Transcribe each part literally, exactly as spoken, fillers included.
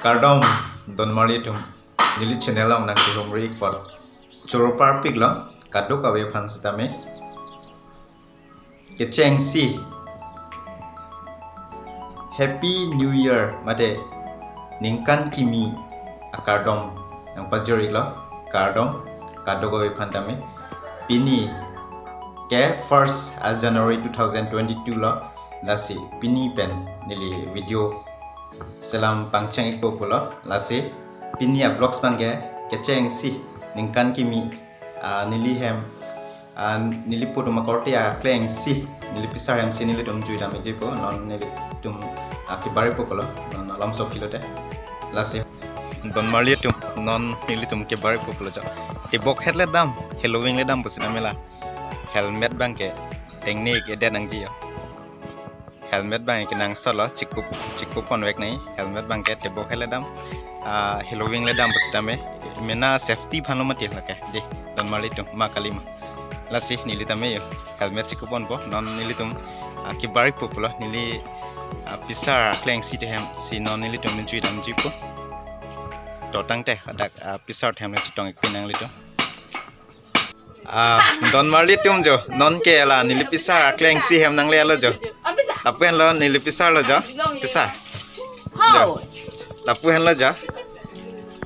Kardom, donmarli atum, neli channel along nangkehumri apot choro parpiklo, kadokave aphan sitame kechengsi Happy New Year mate ningkan kimi akardom nangpajirlo, kardom kadokave aphan tame. Pini ke first a January two thousand twenty-two lo, lasi pini pen neli video selam pangcheng-ikpo pulo, lasi pini a vlogs abang ke kechengsi ningkan kimi, ah, neli hem, ah, neli po atum akorte aklengsi, neli pisar hemsi nelitum jui damji pu, non nelitum, ah, kebar-ikpo pulo, non alom so kilote. Lasi donmarli atum, non nelitum kebar-ikpo pulo jo. Tebok het le dam, heloving le dam pusitame la helmet abang ke tengne ik edet nangji jo. Helmet abang ke nangsotlo, chikup, chikup ponvek nai. Helmet abang ke tebok het le dam, ah, heloving le dam pusitame, mena safety aphanlo mati lake. Dei, donmarli atum, ma kali ma. Lasi neli tame jo helmet chikup ponpo, non nelitum, ah, kebar-ikpo pulo, neli, ah, pisar aklengsi ahem si non nelitum jui damji pu. To tangte, dak, ah, pisar ahem le chetong-ik pinang nelitum. Ah, donmarli atum jo, non ke la neli pisar aklengsi hem nanglelo jo. Lapu henlo neli pisarlo jo, pisar. Jo. Lapu henlo jo,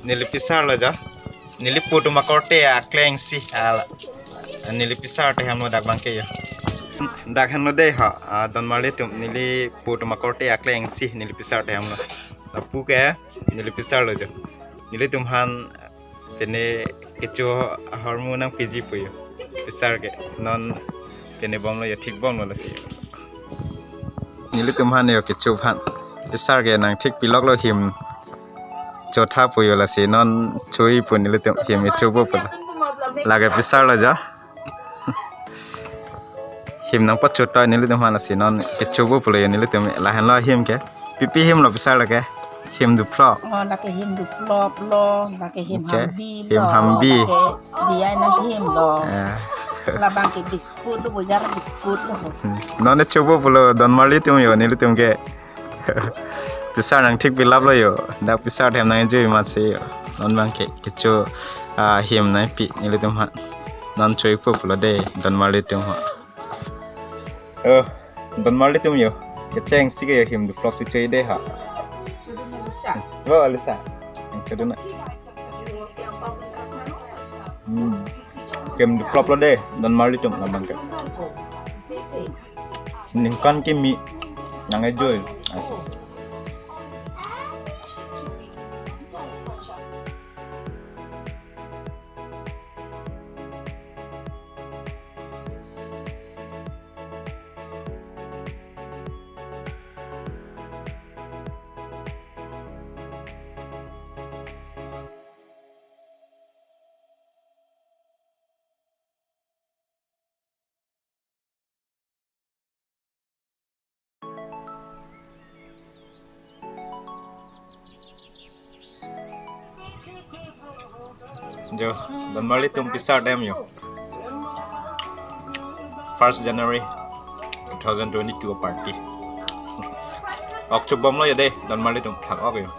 neli pisarlo jo. Neli po atum akorte aklengsi, ah, neli pisar ahem lo dak abang ke jo. Dak henlo dei ha, ah, donmarli atum, neli po atum akorte aklengsi neli pisar ahem lo. Lapu ke neli pisarlo jo. Nelitum aphan tene kecho ahormu nangpiji pu jo. Pisar ke non tene bomlo jo, thik bomlo lasi. Nelitum aphan jo kecho aphan pisar ke nangthik piloklo, him chotha pu jo, lasi non cho-ik pu nelitum, him kechopo pu. Lake pisarlo jo. Him nangpachotoi nelitum aphan, lasi non kechopo pulo jo nelitum. Lahenlo him ke. Pipi him lo pisar lake? Him duphlop. Oh, lake him duphlop lo, lake him, okay, hambi him lo, hambi. Lake diai na him lo. Eh. Labang ke biscuit lo, bojar biscuit lo. Hmm. Non kechopo pulo donmarli atum jo, nelitum ke. Pisar nangthik pilaplo jo. Dak pisar ahem nangjuimatsi jo. Non abang ke kecho, ah, him nangpi nelitum aphan. Non cho-ikpo pulo dei, donmarli atum ha. Oh, donmarli atum jo. Kechengsi ke jo him duphlop si cho-ik dei ha. Chodun Alisa. Oh, Alisa. Chodun na. Hmm. Him duphloplo dei, donmarli atum, labang ke. Ningkan kimi nang-enjoy. Asik. Jo, donmarli atum, pisar ahem jo. First January two thousand twenty-two a party. Ok chobomlo jo dei, donmarli atum, thak ok jo.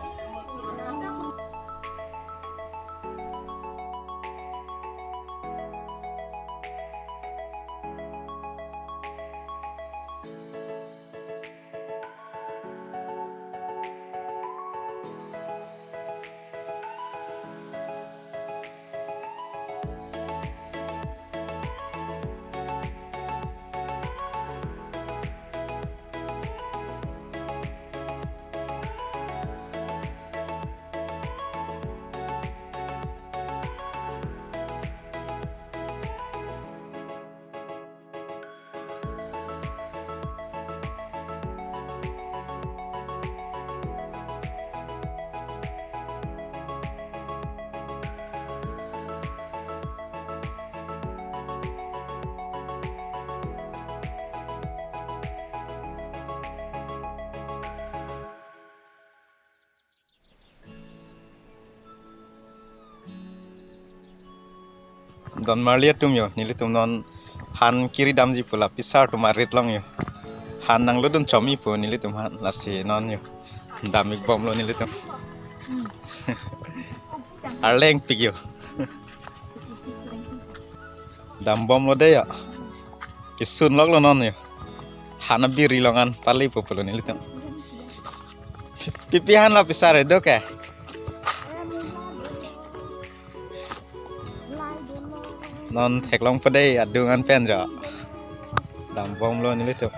Donmarli atum jo, nelitum non han kiri damji pu la pisar atum arit along jo. Han nanglutdun chom-ik pu nelitum aphan, lasi non jo. Dam-ikbomlo nelitum. Arleng pik yo. Dambomlo de yo. Kesun loklo non yo. Han abiri along an pali po pulo nelitum. Pipi han lo pisar do ke. Non theklongpo de adung an pen jo. Dambomlo nelitum.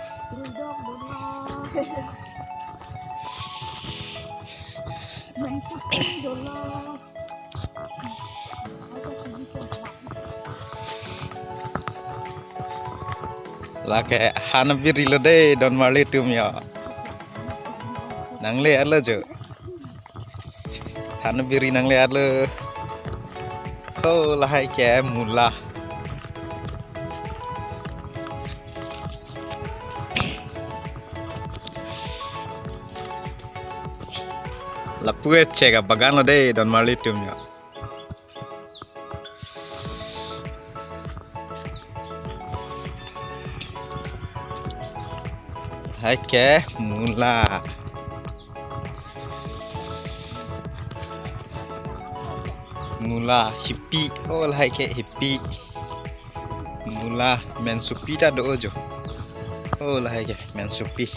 Lake han abiri lo de donmarli atum yo. Nangle-etlo jo. Han abiri nangle-etlo. Ho, lahai ke mula. Lapu-et chek abagan lo de donmarli atum yo. Hai ke mula. Mula hipi. Oh, lahai ke hipi. Mula mensupi ta do jo. Oh, lahai ke mensupi.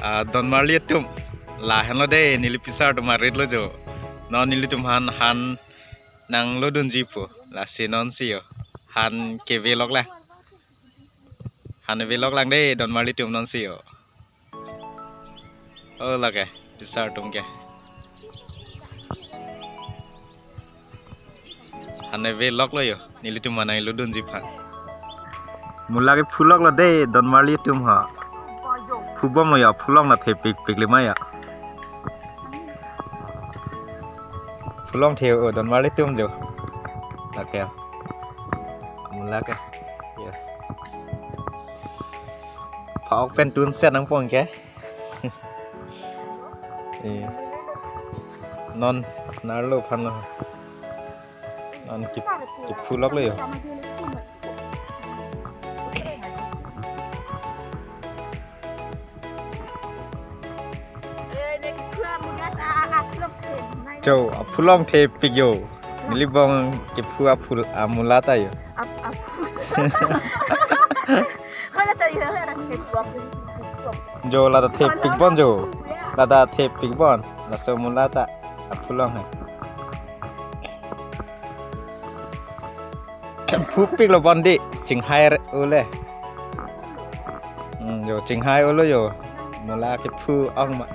Ah, donmarli atum. Lahenlo de, neli pisar atum arit lo jo. Non nelitum han, han nanglodunji po. Lasi nonsi yo. Han keve loklang. Han keve loklang de, donmarli atum nonsi yo. Oh, lake, pisar atum ke. Han keve loklo yo, nelitum manai lodunji aphan. Mula kephu loklo de, donmarli atum ho. Phubom yo, phulong la thepikpik lima yo. Phulong the o, donmarli atum jo. Lake. Mula ke. Yo. Pha-ok pen tunset nangpon ke. Eh. Non narlo aphan lo. Non kep-, kephu loklo yo. Jo, aphulong thepik yo. Neli bong kephu aphul amula ta yo. Ap, ap. Hala ta yo, hala ta thepik. Jo, lata thepik bon jo. Lata thepik bon. Laso mula ta aphulong he. Phupiklo bon di, chinghai re-, ule. Hmm, jo, chinghai ulo yo. Mula kephu ong ma.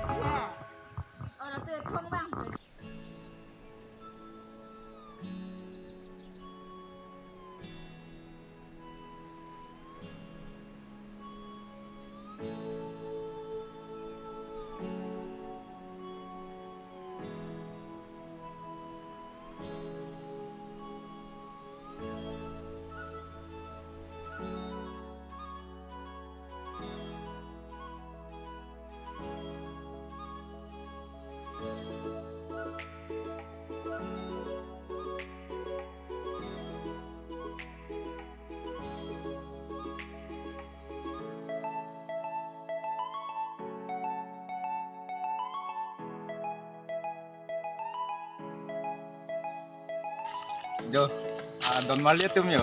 Jo, ah, donmarli atum yo.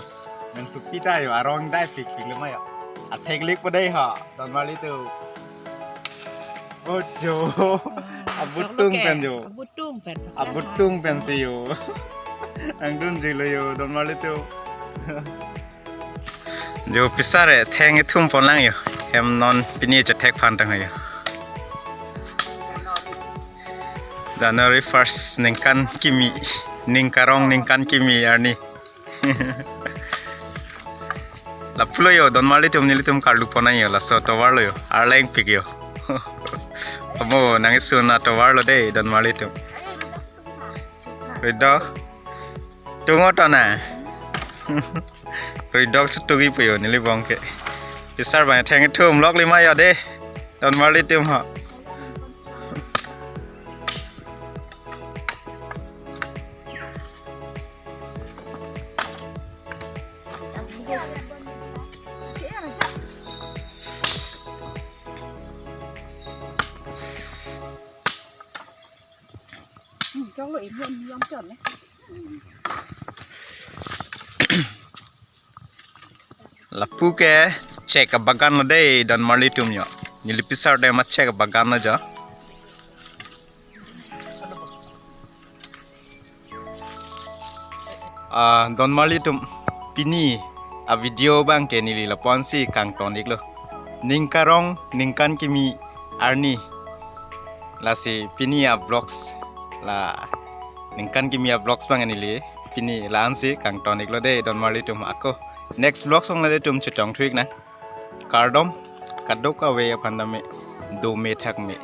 Mensupi ta yo, arong dai pikpik lima yo. Atheklik po dei ha, donmarli atum. Oh, jo. Abutung pen jo. Abutung pen. Abutung pensi yo. Nangdunji lo yo, donmarli atum. Jo, pisar e, theng ithum ponlang yo. Hem non pini chethek aphan tang yo. January first ningkan kimi, ningkarong ningkan kimi arni. Lapulo yo, donmarli atum nelitum karlu ponnang yo, laso atovar lo yo, arleng pik yo. Amo, nang isun atovar lo de, donmarli atum. Ridok. Tungo tona. Ridok sutugi puyo neli bong ke. Pisar bang theng ithum lok lima yo de. Donmarli atum ho. Lapu ke chek abagan lo dei, don marli atum jo. Neli pisar dei ma chek abagan lo jo. Ah, don marli atum, pini a video abang ke neli lapu-ansi kangton iklo. Ning karong, ningkan kimi arni. Lasi pini a vlogs la, ningkan kimi a vlogs abang neli pini la-ansi kangton iklo dei, don marli atum. Ako next vlogs along le ilitum chetong thu iknang. Kardom, kadokave aphan tame dome thakme.